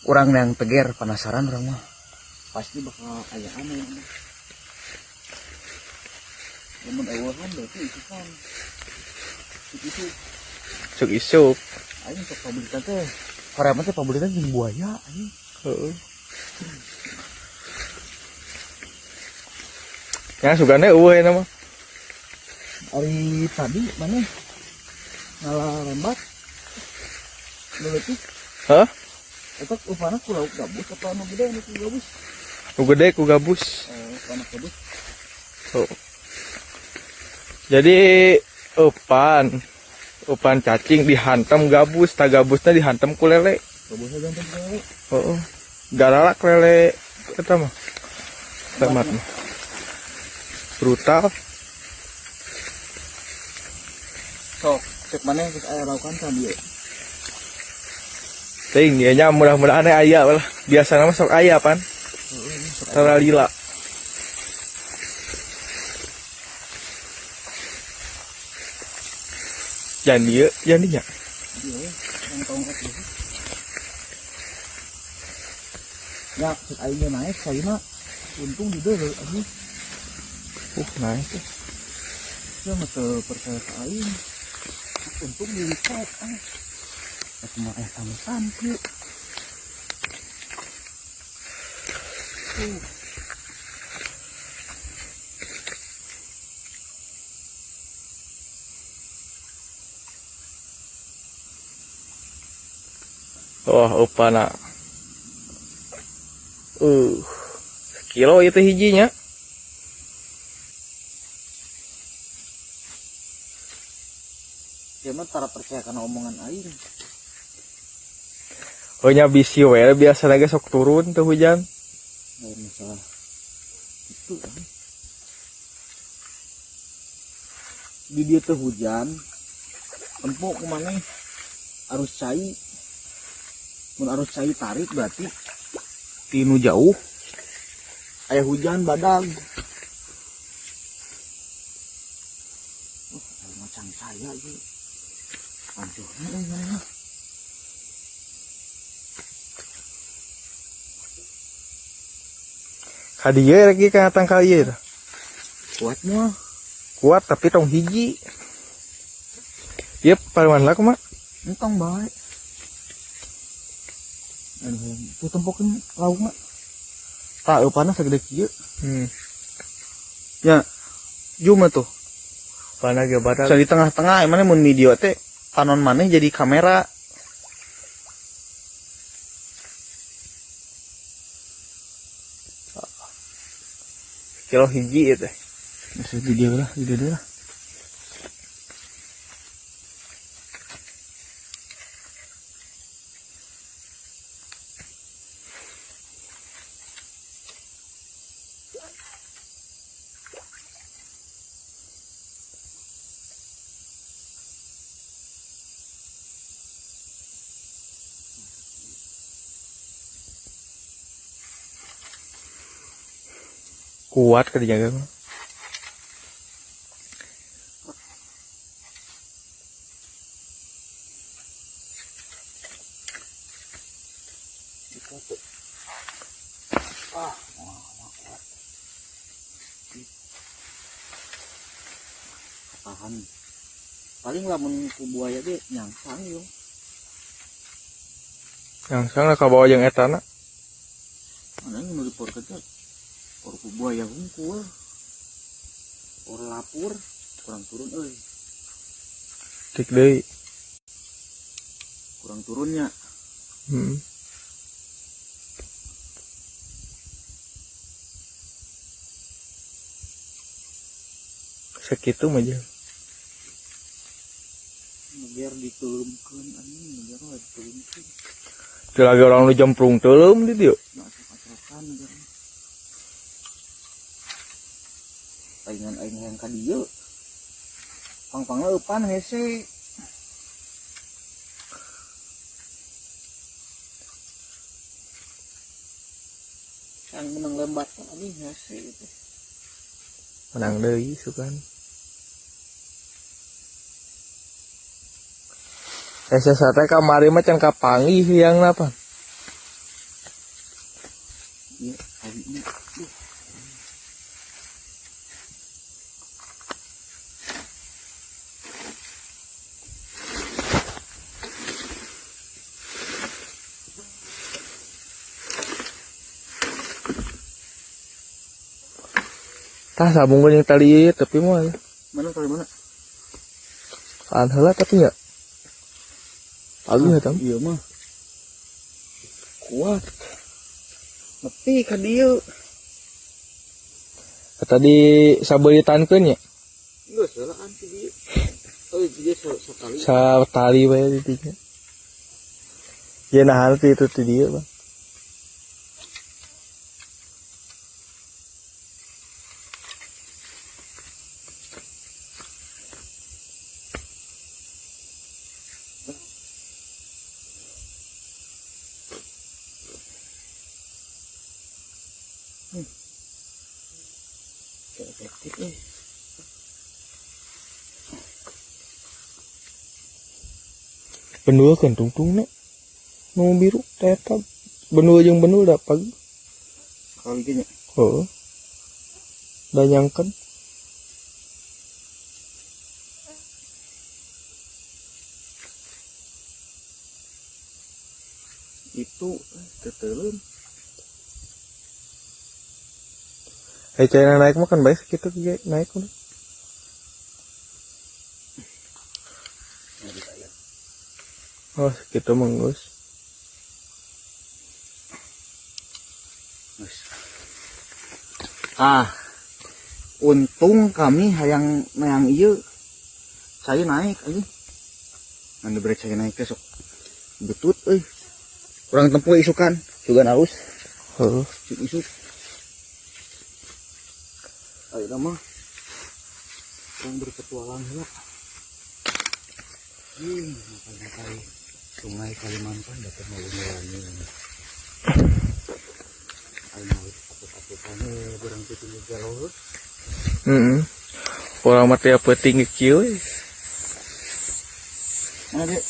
Urang yang teger penasaran urang mah. Pasti bakal aya aneh. Lamun eueuhan berarti isukan. Isuk. Isuk-isuk. Aing sok pabulitan teh. Korea mah teh pabulitan jeung buaya anjing. Heeh. Ya sugane eueuh eta mah. Ari tadi mana ngala rembat leutik. Hah? Eta upana ku lauk gabus atau anu gede anu ku gabus? Nu gede ku gabus. Oh, upana gabus. Oh. Jadi eupan cacing dihantam gabus, tah gabusna dihantam ku lele. Gabusna dihantam ku lele. Heeh. Garalak lele eta mah. Lemat mah. Brutal. Sok, cek maneh geus aya raukan kan ieu. Ting, ieu nya mudah-mudahan aya lah. Biasana mah sok aya pan. Heeh, sok Tara aya. Lila. Jangan dia, jangan dia. Ieu yang tongkat ieu. Ya, cek aingnya naik saina. Untung di deui anjing. Naik. Ya mah teu percaya ka aing. Untung di cek ah. Aku mah samesan kieu. Wah, upana. Kilo itu hijinya. Ya mah tara percaya kana omongan aing. Oh nya bisi we biasa lagi sok turun tuh hujan. Lain masalah itu kan. Di dia tuh hujan. Empuk kumaneh arus cai. Mun arus cai tarik berarti tinu jauh aya hujan badag. Aya macang saya ieu. Pancurna euy maneh. Ka dieu rek ka tangkal ieu tah. Kuat moal. Kuat tapi tong hiji. Ieu paruan lah kumaha? Entong bae. Aduh, tuh tempokeun laukna. Tah eupanna sagede kieu. Ya, juma tuh. Pana ge batal. So, di tengah-tengah emangnya mun video teh panon maneh jadi kamera. Kilo hiji ieu teh. Geus di dieu lah, di dieu lah. Kuat ke dijaga mah. Ah, wah, kuat. Tahan. Paling lamun ku buaya ge nyangsang yo. Nyangsang lah ka bawa jeung etana. Mana nu diporkeun teh? Or ku buaya hungkul. Or lapur kurang turun euy. Cek deui. Kurang turunnya. Sekitu mah jeung. Ngeger ditulungkeun anjing, ngeger we ditulungkeun. Teu lagi orang nu jemprung teuleum di dieu. Nah, acak-acakan ngeger. Palingan aing hayang ka dieu. Pang-pangna eupan hese. Yang menang lembat kan anjing hese itu. Menang deui sukan. Hese sate kamari mah can kapanggih yang napa. Iya, kawinnya. Duh. Tah sambung yang tali tapi mah. Mana tali mana? An heula tapi nya. Aduh eta. Iya mah. Kuat. Nepi ka dieu. Tadi sabeuritankeun nya. Geus heulaan ti dieu. Oh, dieu sakali. Satali wae di dinya. Ya nahan ti itu ti dieu, Bang. Efektif eh. Benul kan tungtungna. Nu biru teh eta. Benul jeung benul da pagi. Kali ge nya. Heeh. Da nyangken. Itu teteuleun. Cai naik mah kan baik segitu ge naik mah. Oh, segitu mah geus. Ah, untung kami hayang neang ieu. Saya naik anjing. Ngan diberi saya naik teh sok butut euy. Urang tempuh isukan, sugan alus. Heeh. Isuk. Ayo mah. Urang berpetualang heula. Ih, makanya kali Sungai Kalimantan dapat ngulung-ngulungi. Ayo mau apuk-apukannya barang teh tinggi jauh. Heeh. Urang mah teh peuting kieu. Mana dia?